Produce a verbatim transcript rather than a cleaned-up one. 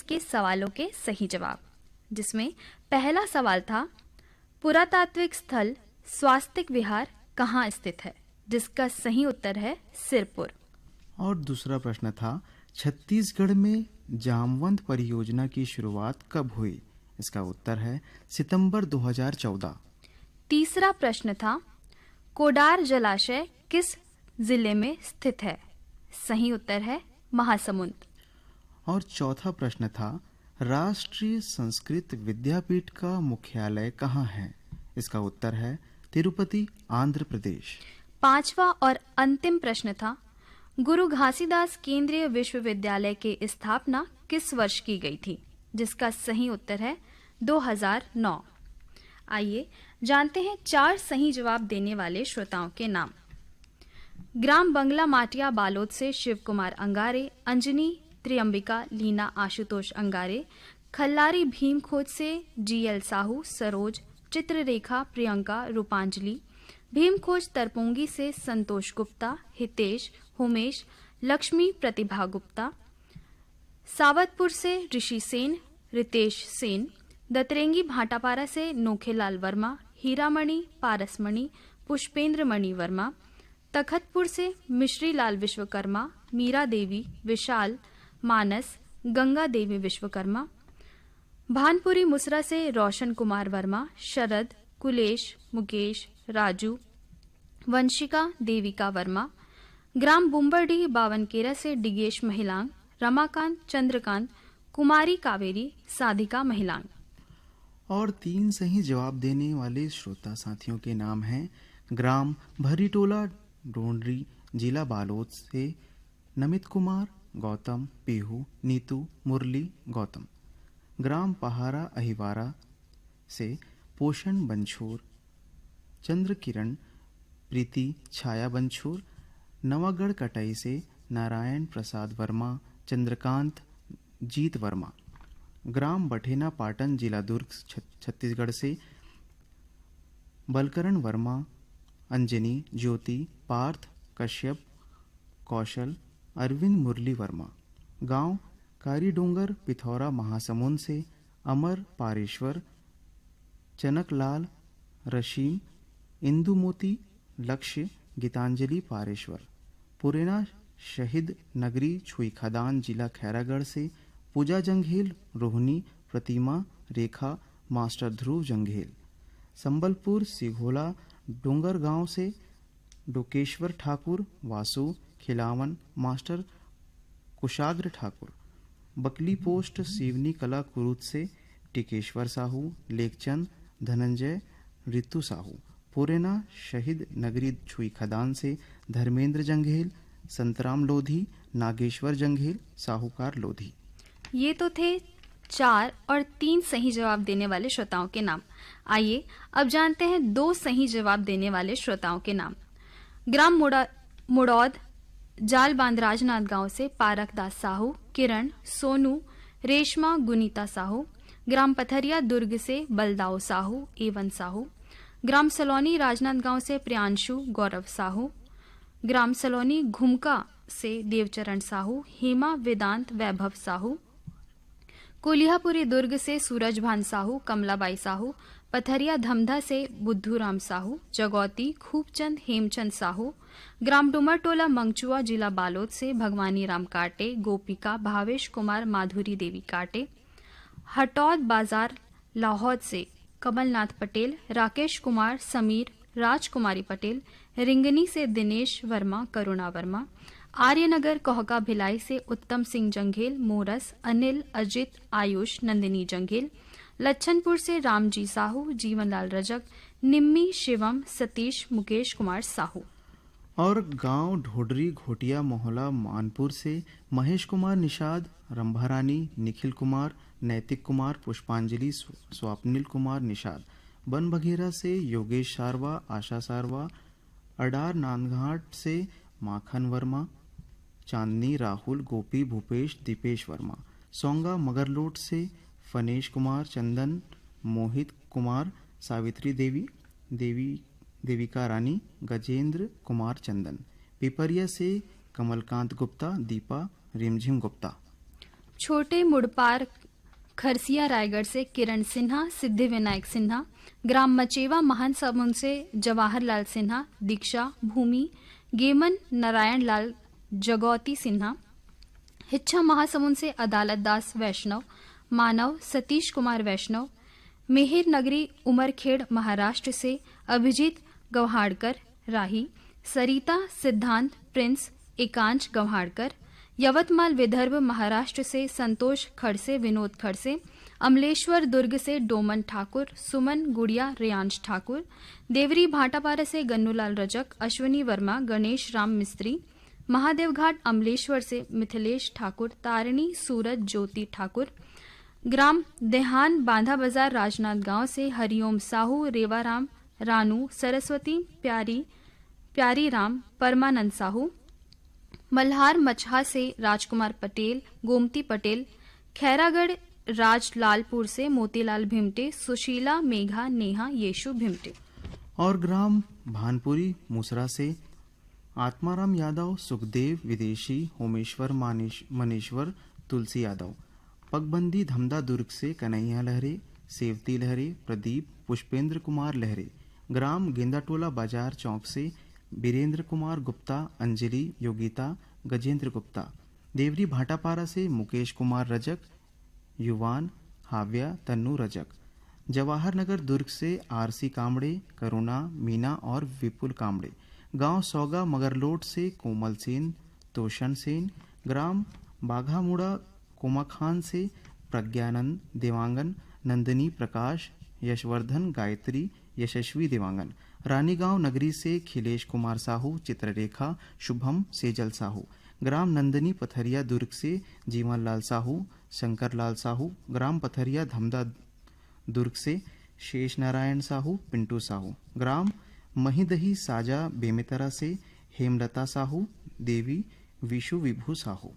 के सवालों के सही जवाब, जिसमें पहला सवाल था, पुरातात्विक स्थल स्वास्तिक विहार कहाँ स्थित है, जिसका सही उत्तर है सिरपुर। और दूसरा प्रश्न था, छत्तीसगढ़ में जामवंत परियोजना की शुरुआत कब हुई? इसका उत्तर है सितंबर दो हज़ार चौदह। तीसरा प्रश्न था, कोडार जलाशय किस जिले में स्थित है? सही उत्तर है महासमुंद। और चौथा प्रश्न था, राष्ट्रीय संस्कृत विद्यापीठ का मुख्यालय कहाँ है? इसका उत्तर है तिरुपति, आंध्र प्रदेश। पांचवा और अंतिम प्रश्न था, गुरु घासीदास केंद्रीय विश्वविद्यालय की स्थापना किस वर्ष की गई थी? जिसका सही उत्तर है दो हज़ार नौ। आइए जानते हैं चार सही जवाब देने वाले श्रोताओं के नाम। ग्राम बंगला माटिया बालोद से शिव कुमार अंगारे, अंजनी, त्रियंबिका, लीना, आशुतोष अंगारे। खल्लारी भीमखोज से जीएल साहू, सरोज, चित्ररेखा, प्रियंका, रूपांजलि। भीमखोज तरपोंगी से संतोष गुप्ता, हितेश, होमेश, लक्ष्मी, प्रतिभा गुप्ता। सावतपुर से ऋषि सेन, रितेश सेन। दतरेंगी भाटापारा से नोखेलाल वर्मा, हीरामणि, पारसमणि, पुष्पेंद्र मणि वर्मा। तखतपुर से मिश्री लाल विश्वकर्मा, मीरा देवी, विशाल, मानस, गंगा देवी विश्वकर्मा। भानपुरी मुसरा से रोशन कुमार वर्मा, शरद, कुलेश, मुकेश, राजू, वंशिका, देविका वर्मा। ग्राम बुम्बरडीह बावनकेरा से डिगेश महिलांग, रमाकांत, चंद्रकांत, कुमारी कावेरी, साधिका महिलांग। और तीन सही जवाब देने वाले श्रोता साथियों के नाम हैं, ग्राम भर्रीटोला डोंडरी, जिला बालोद से नमित कुमार, गौतम, पीहू, नीतू, मुरली, गौतम। ग्राम पहारा अहिवारा से पोषण बंछोर, चंद्र किरण, प्रीति, छाया बंछोर। नवागढ़ कटाई से नारायण प्रसाद वर्मा, चंद्रकांत, जीत वर्मा। ग्राम बठेना पाटन, जिला दुर्ग, छ-, छत्तीसगढ़ से बलकरण वर्मा, अंजनी, ज्योति, पार्थ, कश्यप, कौशल, अरविंद, मुरली वर्मा। गांव कारीडोंगर, पिथौरा महासमुंद से अमर पारेश्वर, चनकलाल, रशीम, इंदुमोती, लक्ष्य, गीतांजलि पारेश्वर। पुरेना शहीद नगरी छुईखदान, जिला खैरागढ़ से पूजा जंघेल, रोहिणी, प्रतिमा, रेखा, मास्टर ध्रुव जंघेल। संबलपुर सिघोला डोंगरगांव से डोकेश्वर ठाकुर, वासु, खिलावन, मास्टर कुशाग्र ठाकुर। बकली पोस्ट सीवनी कला कुरुद से टिकेश्वर साहू, लेखचंद, धनंजय, ऋतु साहू। पुरेना शहीद नगरी छुईखदान से धर्मेंद्र जंघेल, संतराम लोधी, नागेश्वर जंघेल, साहूकार लोधी। ये तो थे चार और तीन सही जवाब देने वाले श्रोताओं के नाम। आइए अब जानते हैं दो सही जवाब देने वाले श्रोताओं के नाम। ग्राम मुड़ा-, मुड़ौद जाल बांध राजनांदगांव से पारक दास साहू, किरण, सोनू, रेशमा, गुनीता साहू। ग्राम पथरिया दुर्ग से बलदाऊ साहू, एवन साहू। ग्राम सलोनी राजनांदगांव से प्रियांशु, गौरव साहू। ग्राम सलोनी घुमका से देवचरण साहू, हेमा, वेदांत, वैभव साहू। कोलिहापुरी दुर्ग से सूरजभान साहू, कमलाबाई साहू। पथरिया धमधा से बुद्धूराम साहू, जगौती, खूबचंद, हेमचंद साहू। ग्राम डुमरटोला मंगचुआ, जिला बालोद से भगवानी राम काटे, गोपिका, भावेश कुमार, माधुरी देवी काटे। हटौद बाजार लाहौद से कमलनाथ पटेल, राकेश कुमार, समीर, राजकुमारी पटेल। रिंगनी से दिनेश वर्मा, करुणा वर्मा। आर्यनगर कोहका भिलाई से उत्तम सिंह जंघेल, मोरस, अनिल, अजित, आयुष, नंदिनी जंघेल। लच्छनपुर से रामजी साहू, जीवनलाल रजक, निम्मी, शिवम, सतीश, मुकेश कुमार साहू। और गांव ढोडरी घोटिया मोहला मानपुर से महेश कुमार निषाद, रंभा रानी, निखिल कुमार, नैतिक कुमार, पुष्पांजलि, स्व-, स्वप्निल कुमार निषाद। बन बघेरा से योगेश सारवा, आशा सारवा। अडार नांदघाट से माखन वर्मा, चांदनी, राहुल, गोपी, भूपेश, दीपेश वर्मा। सोंगा मगरलोट से फनेश कुमार, चंदन, मोहित कुमार, सावित्री देवी, देवी, देविका रानी, गजेंद्र कुमार चंदन। पिपरिया से कमलकांत गुप्ता, दीपा, रिमझिम गुप्ता। छोटे मुड़पार खरसिया रायगढ़ से किरण सिन्हा, सिद्धि विनायक सिन्हा, ग्राम मचेवा महासमुंद से जवाहरलाल सिन्हा, दीक्षा भूमि, गेमन नारायण लाल जगौती सिन्हा, हिच्छा महासमुंद से अदालत दास वैष्णव, मानव सतीश कुमार वैष्णव, मेहर नगरी उमरखेड़ महाराष्ट्र से अभिजीत गौहाड़कर, राही, सरिता सिद्धांत प्रिंस एकांश गौहाड़कर, यवतमाल विदर्भ महाराष्ट्र से संतोष खड़से विनोद खड़से, अमलेश्वर दुर्ग से डोमन ठाकुर, सुमन गुड़िया रेयांश ठाकुर, देवरी भाटापारा से गन्नूलाल रजक, अश्विनी वर्मा, गणेश राम मिस्त्री, महादेवघाट अमलेश्वर से मिथिलेश ठाकुर, तारिणी सूरज ज्योति ठाकुर, ग्राम देहान बांधा बाजार राजनांदगांव से हरिओम साहू, रेवाराम रानू, सरस्वती प्यारी, प्यारी राम, परमानंद साहू, मल्हार मचहा से राजकुमार पटेल, गोमती पटेल, खैरागढ़ राजलालपुर से मोतीलाल भिमटे, सुशीला मेघा नेहा येशु भिमटे। और ग्राम भानपुरी मुसरा से आत्माराम यादव, सुखदेव विदेशी, होमेश्वर मानेश- मनेश्वर, तुलसी यादव। पगबंदी धमदा दुर्ग से कन्हैया लहरे, सेवती लहरे, प्रदीप, पुष्पेंद्र कुमार लहरे। ग्राम गेंदाटोला बाजार चौक से बीरेंद्र कुमार गुप्ता, अंजलि, योगिता, गजेंद्र गुप्ता। देवरी भाटापारा से मुकेश कुमार रजक, युवान, हाव्या, तन्नू रजक। जवाहर नगर दुर्ग से आरसी कामड़े, करुणा, मीना और विपुल कामड़े। गांव सौगा मगरलोड से कोमल सेन, तोषण सेन। ग्राम बाघामुड़ा कोमाखान से प्रज्ञानंद, देवांगन, नंदिनी, प्रकाश, यशवर्धन, गायत्री, यशस्वी देवांगन। रानीगांव नगरी से खिलेश कुमार साहू, चित्ररेखा, शुभम, सेजल साहू। ग्राम नंदिनी पथरिया दुर्ग से जीवन लाल साहू, शंकर लाल साहू। ग्राम पथरिया धमदा दुर्ग से शेष नारायण साहू, पिंटू साहू। ग्राम महिदही साजा बेमेतरा से हेमलता साहू, देवी विशु विभू साहू।